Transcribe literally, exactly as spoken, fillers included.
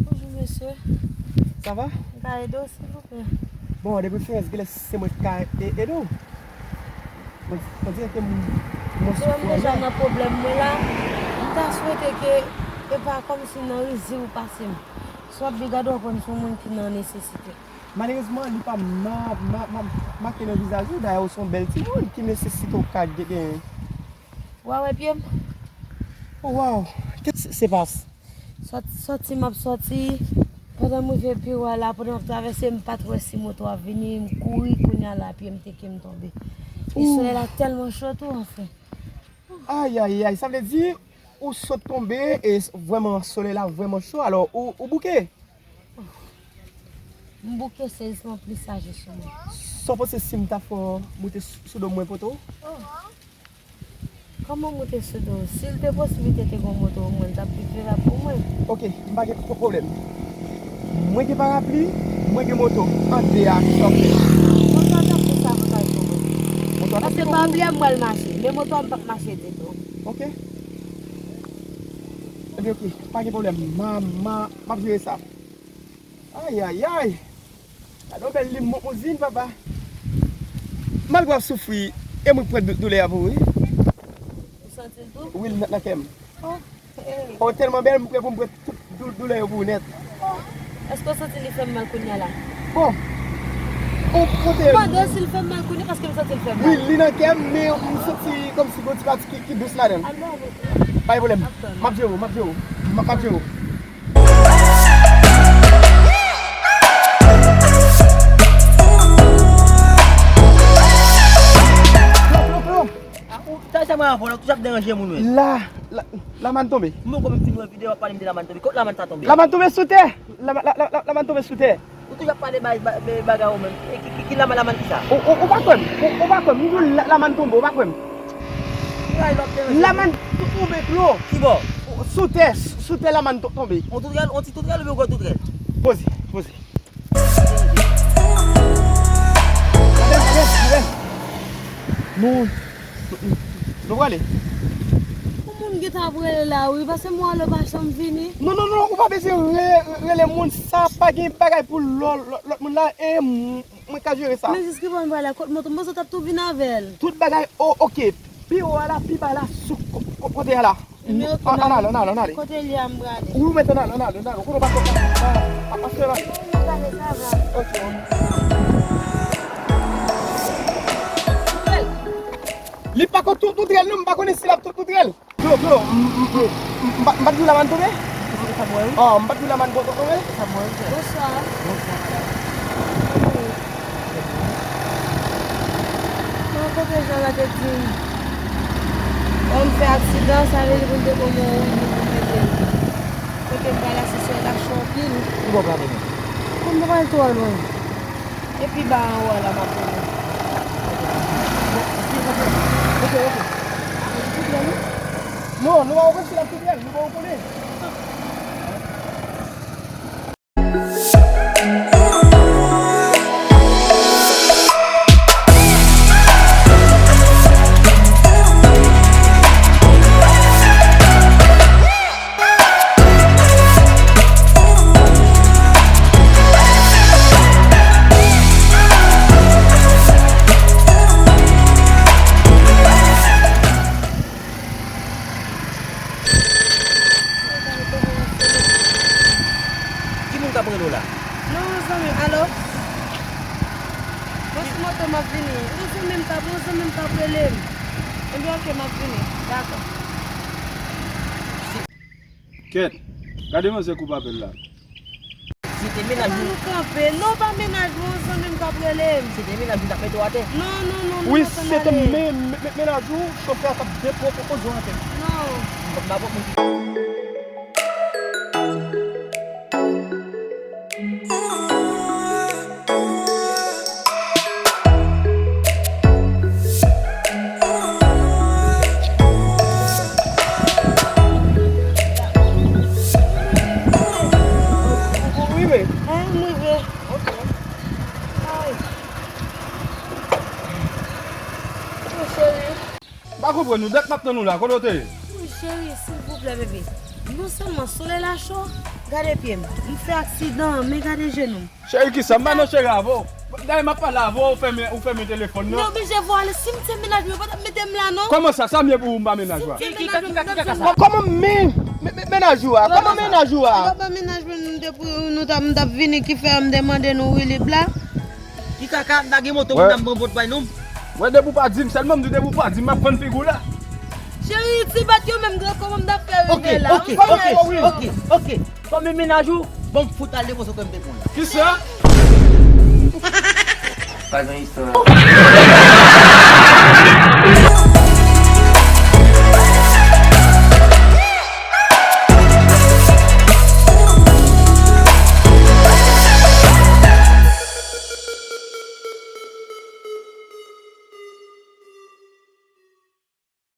Bonjou, mesye. Sa va? M ka ede w, silvouplè? Bon, de preferans, genlè se mwen ki ka e- ede w. On, on dirè ke m, m Frè m deja nan pwoblèm mwen la. M ta swete ke e pa kòmsi nan rizib ou pase m. Si w ap viv, gade w konn se yon moun ki nan nesesite. Malerezman, li pa ma, ma, ma, make nan vizaj ou. Dayè, ou se yon bèl timoun ki nesesite w ka gen, gen. W a wè pye m? Oh, wow! Qu'est-ce qui se passe? Sòt-, sòti m ap sòti. Pandan m rive pi wo a la, pandan m ap travèse, m pa t wè si moto a vini, m kouri, kounye a la, pye m teke m tonbe. E solèy la tèlman cho tou, anfen. Ayayay, sa vle di, ou sot tonbe, e s-, vrèman, solèy la vrèman cho, alò, ou, ou bouke? M bouke sezisman plis aje sou mwen. Sa w panse si m ta fè w moute s-, sou do mwen poto w? Oh. Kòman moute sou do w? Si l te posiblite te gon moto, omwen l t ap pi preferab pou mwen. Ok, m pa gen pwoblèm. Mwen gen parapli, mwen gen moto. An de a, kisa w fè? Moto a t ap plis avantaj pou mwen. Moto a t ap pi bon pou ou? Paske parapli a m pral mache, men moto a m p ap mache ditou. Ok. Ebyen, ok, pa gen pwoblèm. M a, m a, m ap jere sa. Ayayay! Gade yon bèl lim mont mouzin, papa. Malgre w ap soufri, e mwen k pran dou-, doulè a pou ou, wi. Ou santi l tou? Wi, l nan, nan kè m. Oh, hey. Oh, tèlman bèl, m prè pou m pran tout dou-, doulè yo pou ou nèt. Oh, èske w santi li fè m mal kounye a la? Bon. Ou kote m. Mande si l fè m mal kounye a, paske m santi l fè m mal. Wi, li nan kè m, men m santi kòmsi gon ti pati ki, ki dous ladan l. Al bò, bò. Pa gen pwoblèm. M ap tann. M ap jere w, m ap jere w. M ap, m ap jere w. Flo, Flo, Flo. Ah, ou, sa, sa mwen avè w la, ou toujou ap deranje moun, wi. La, la, Lamann tonbe. Mwen, kòm m fin wè videyo, w ap pale m de Lamann tonbe. Kot Lamann sa tonbe? Lamann tonbe sou tè. Lama-, la, la, la, Lamann tonbe sou tè. Ou toujou ap pale bay, bay, bay, bagay ou menm. E ki, ki, ki Lamann, Lamann ki sa? Ou, ou, ou pa kwè m. Ou, ou pa kwè m. M di w, La-, Lamann tonbe, ou pa kwè m. Lamann tou tonbe, Flo. Ki bò? Sou tè, sou tè Lamann to-, tonbe. On toutrèl, on ti toutrèl oubyen gwo toutrèl? Poze, poze. Gade, gade, gade. Nou, nou prale. Yon moun gentan ap rele la, wi, paske mwen alò pa janm vini. Non, non, non, ou pa bezwen re-, rele moun, sa pa gen bagay pou lò-, lò-, lòt moun la, e m-, mwen ka jere sa. Men jis ki bò m prale, kot moto m, moto t ap tou vin avè l. Tout bagay, o-, oke. Pi wo a la, pi ba la, sou ko-, ko-, kote a la. Men oke, ann ale, ann ale, ann ale. Kote li a m prale? Wi, men ann ale, ann ale, ann ale. Kote w pa sot la? A, a, a, a, a. Ann ale, sa va. Oke, oke. Li pa konn tout, tout rèl, non, m pa konnen si l ap tout, tout rèl. Flo, Flo, m, m, m, m, m pa, m pa t di w Lamann tonbe? Sa m wè, wi. Oh, m pa t di w Lamann tonbe? Sa m wè, wi. Bonswa. Bonswa, madanm. Mwen kote Jean la te di m, lè m fè aksidan, sa vle di pou l te konn yon wout pou m mete l. Kote m pral la, se sou lach anpil. Ki bò w prale menm? Mwen pa pral twò lwen. Epi ba anwo a la, m ap rele. Ok, ok. Non, nou pa wè si l ap tou prè, nou pa wè konnen. Ki moun k ap rele w la? Non, yon zanmi m. Alo? Mwen sou moto, m ap vini. Yon zanmi m k ap, yon zanmi m k ap rele m. Ebyen, oke, m ap vini. Dakò. Kèt, gade manzè koup apèl la. Se te mennaj ou. Kòman nou kanpe? Non, pa mennaj mwen, yon zanmi m k ap rele m. Se te mennaj ou t ap mete w atè? Non, non, non, non, wi, se te men-, men-, men-, mennaj ou, chofè a t ap depo, depoze w atè. Non. M p ap, m p ap. Ou rive? Hein, m rive. Ok. A, Pa konprann ou, dat m ap tann ou la, kote w te ye? Wi, cheri, silvouplè, bebe. Non sèlman solèy la cho, gade pye m. M fè aksidan, men gade jenou m. Cheri, kisa? M pa nan cheri avè w. Dayè, m ap pale avè w, ou fèmen, ou fèmen telefòn Mwen nan. Oblije vwale, si m te mennaj mwen, yo pa t ap mete m la, non. Kòman sa? Sa m ye pou ou, m pa mennaj ou a? Si m te mennaj mwen, m t ap fè Kò- Kòman men, men, men- mennaj ou a? Kòman mennaj ou a? Papa mennaj mwen, nou te pou, nou t ap, m t ap vini, ki fè m te mande nou Wilib la. Ki kaka, m ta gen moto pou m pran pot bay nou. Wè, depi w pa di m, sèlman m di depi w pa di m, m ap fann figi w la. Cheri, ti bat yo menm, gran kòman m t ap fè Ok, rive la. ok, ok, ok, ok. Kòm e mennaj ou, bon, m fout al depoze kòm te pran la. Kisa? Pa gen istwa.